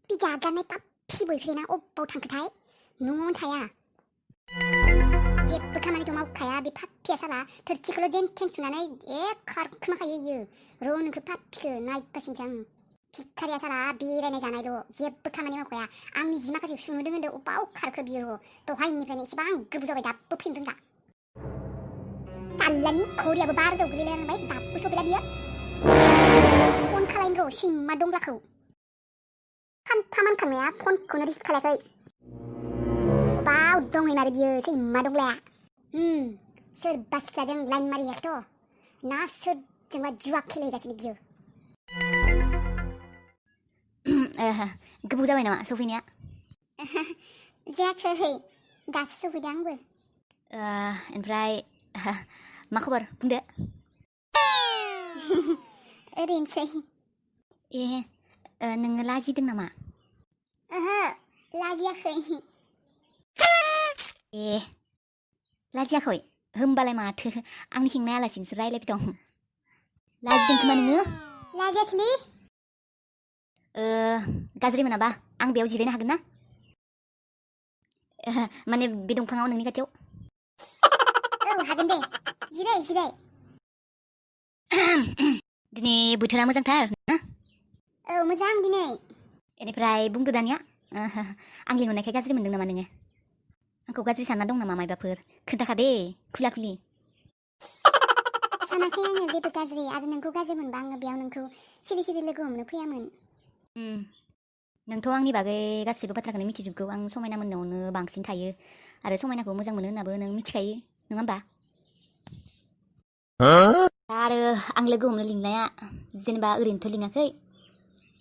बिजा गारनाय पाप्पि बयफ्रेन्डआ अबाव थांखोथाय न'आवनो थाया जेबो खामानिथ' मावखाया बे पाप्पिया साला थोरसिखौल' जेन थेन सुनानै खारखोमाखायो इयो र' नोंखौ पाप्पिखौ नायगासिनोसो आं भिखारिया साला बेरायनाय जानायल' जेबो खामानि मावखाया आंनि जि माखासे सुनो दों होनदों अबाव खारखो बियो र' दहायनिफ्रायनो एसेबां गोबाव जाबाय दाबो फैनो रोंला साल्लानि घरियाबो 12 गोलैलायलांबाय दाबो सफैला बियो फन खालायनो र' सैमा दंग्राखौ खान्था मानखांनाया फनखौनो रिसिभ खालायाखै बाव दंहैमारो बियो सैमा दंग्लाया सोरबा सिख्लाजों लाइन मारियाखैथ' ना सोरजोंबा जुवा खेलायगासिनो बियो गोबाव जाबाय नामा सफैनाया जायाखै दासो सफैदों आंबो ओमफ्राय मा खबर बुंदो ओरैनोसै नोङो लाजिदों नामा ओहो लाजियाखै लाजियाखै होमबालाय माथो आंनि हिंनाय आलासिनोसो रायलायबाय दं लाजिदों खोमा नोङो लाजियाखैलै गाज्रि मोनाबा आं बेयाव जिरायनो हागोन ना माने बे दंफाङाव नोंनि खाथियाव औ हागोन दे जिराय दिनै बोथोरा मोजांथार ना औ मोजां दिनै बेनिफ्राय बुंदो दानिया आं लिंहरनायखाय गाज्रि मोनदों नामा नोङो आंखौ गाज्रि सानना दं नामा मायबाफोर खोन्थाखा दे खुला खुलि सानाखै आङो जेबो गाज्रि आरो नोंखौ गाज्रि मोनबा आङो बेयाव नोंखौ सिरि सिरि लोगो हमनो फैयामोन नोंथ' आंनि बागै गासिबो बाथ्राखौनो मिथिजोबगौ आं समायना मोननायावनो बांसिन थायो आरो समायनाखौ मोजां मोनो होननाबो नों मिथिखायो नङा होमबा आरो आं लोगो हमनो लिंनाया जेनेबा ओरैनोथ' लिङाखै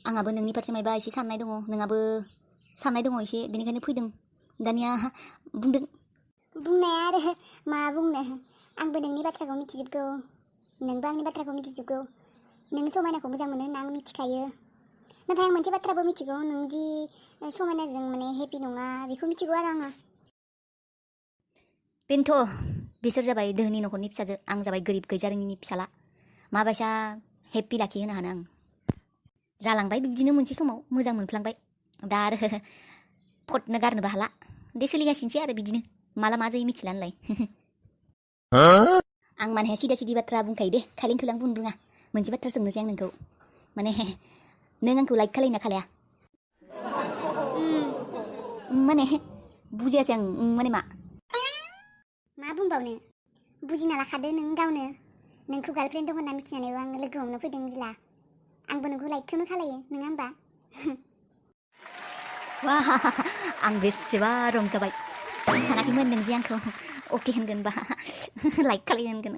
आंहाबो नोंनि फारसे मायबा एसे साननाय दङ नोंहाबो साननाय दङ एसे बेनिखायनो फैदों दानिया बुंदों बुंनाया आरो मा बुंनो आंबो नोंनि बाथ्राखौ मिथिजोबगौ नोंबो आंनि बाथ्राखौ मिथिजोबगौ नों समायनाखौ मोजां मोनो होनना आं मिथिखायो नाथाय आं मोनसे बाथ्राबो मिथिगौ नों दि समायनाजों माने हेपि नङा बेखौ मिथिगौ आरो आङो बेनोथ' बिसोर जाबाय दोहोनि न'खरनि फिसाजो आं जाबाय गोरिब गैजारोङिनि फिसाला माबायसा हेपि लाखिहोनो हानो आं जालांबाय बिब्दिनो मोनसे समाव मोजां मोनफ्लांबाय दा आरो फटनो गारनोबो हाला दे सोलिगासिनोसै आरो बिदिनो माला मा जायो मिथिला होनलाय आं माने सिदा सिदि बाथ्रा बुंखायो दे खायलें खुइलें बुंनो रोङा मोनसे बाथ्रा सोंनोसै आं नोंखौ माने नों आंखौ लाइक खालायना खालाया माने बुजियासै आं माने मा बुंबावनो बुजिना लाखादो नों गावनो नोंखौ गार्लफ्रेन्ड दं होनना मिथिनानैबो आं लोगो हमनो फैदों जेला आंबो नोंखौ लाइकखौनो खालायो नङा होमबा वा आं बेसेबा रंजाबाय सानाखैमोन नों जे आंखौ अके होनगोन बा लाइक खालायो होनगोन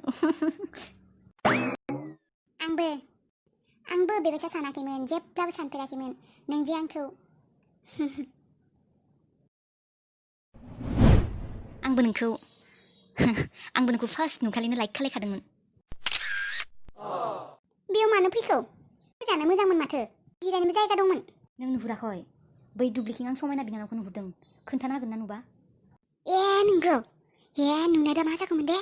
आंबो बेबायसा सानाखैमोन जेब्लाबो सानफेराखैमोन नों जे आंखौ आंबो नोंखौ फार्स्ट नुखालिनो लाइक खालायखादोंमोन बेयाव मानो फैखौ जानो मोजांमोन माथो जिरायनोबो जायगा दंमोन नों नुहुराखै बै दुब्लिथिं आं समायना बिनानावखौ नुहुरदों खोन्थानो हागोन ना नुबा नंगौ नुनायबा मा जागौमोन दे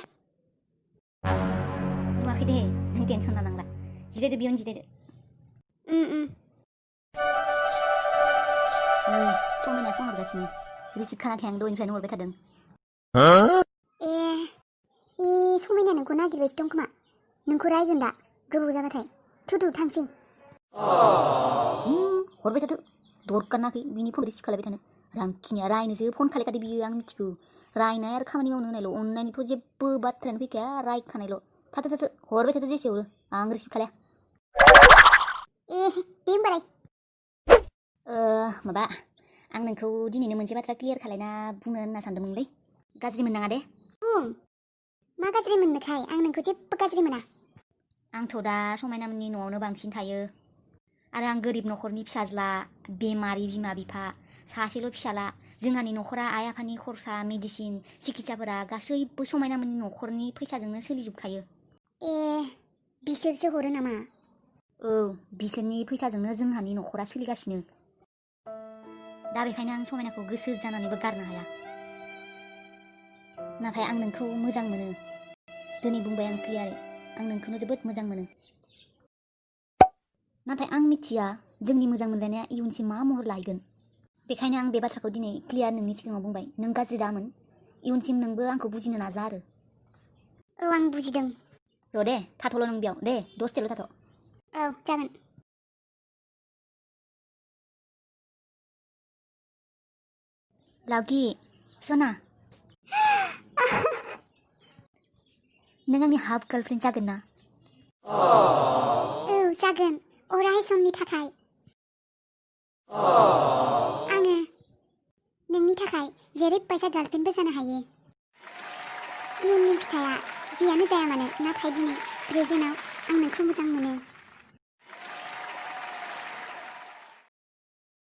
नुवाखै दे नों टेनसन लानांला जिरायदो बेयावनो जिरायदो समायनाया फन हरगासिनो रिसिभ खालामाखै आं दहायनिफ्रायनो हरबाय थादों समायना नोंखौ नागिरबायसो दं खोमा नोंखौ रायगोन दा गोबाव जाबाथाय थुदु थांसै हरबाय थादो दरखाराखै बिनि फन रिसिभ खालायबाय थानो रांखिनिया रायनोसो फन खालायखादो बियो आं मिथिगौ रायनाय आरो खामानि मावनो होनायल' अननायनिथ' जेबो बाथ्रायानो फैखाया रायखानायल' थाथो हरबाय थादो जेसे हरो आं रिसिभ खालाया दे होमबालाय माबा आं नोंखौ दिनैनो मोनसे बाथ्रा क्लियार खालायना बुंनो होनना सानदोंमोनलै गाज्रि मोननाङा दे मा गाज्रि मोननोखाय आं नोंखौ जेबो गाज्रि मोना आंथ' दा समायनामोननि न'आवनो बांसिन थायो आरो आं गोरिब न'खरनि फिसाज्ला बेमारि बिमा बिफा सासेल' फिसाला जोंहानि न'खरा आइ आफानि खरसा मेडिसिन सिकित्साफोरा गासैबो समायनामोननि न'खरनि फैसाजोंनो सोलिजोबखायो बिसोरसो हरो नामा बिसोरनि फैसाजोंनो जोंहानि न'खरा सोलिगासिनो दा बेखायनो आं समायनाखौ गोसो जानानैबो गारनो हाया नाथाय आं नोंखौ मोजां मोनो दिनै बुंबाय आं क्लियारै आं नोंखौनो जोबोद मोजां मोनो नाथाय आं मिथिया जोंनि मोजां मोनलायनाया इयुनसिम मा महर लाहैगोन। बेखायनो आं बे बाथ्राखौ दिनै क्लियार नोंनि सिगाङाव बुंबाय। नों गाज्रि दामोन। इयुनसिम नोंबो आंखौ बुजिनो नाजा आरो। औ आं बुजिदों। र' दे थाथ'ल' नों बेयाव दे दसेल' थाथ'। औ जागोन। लावखि सना नों आंनि हाफ गार्लफ्रेन्ड जागोन ना? औ जागोन अराय समनि थाखाय। आङो नोंनि थाखाय जेरैबायसा गार्लफ्रेन्डबो जानो हायो। इयुननि फिथाइया जियानो जाया मानो नाथाय दिनै प्रेजेन्टआव आं नोंखौ मोजां मोनो।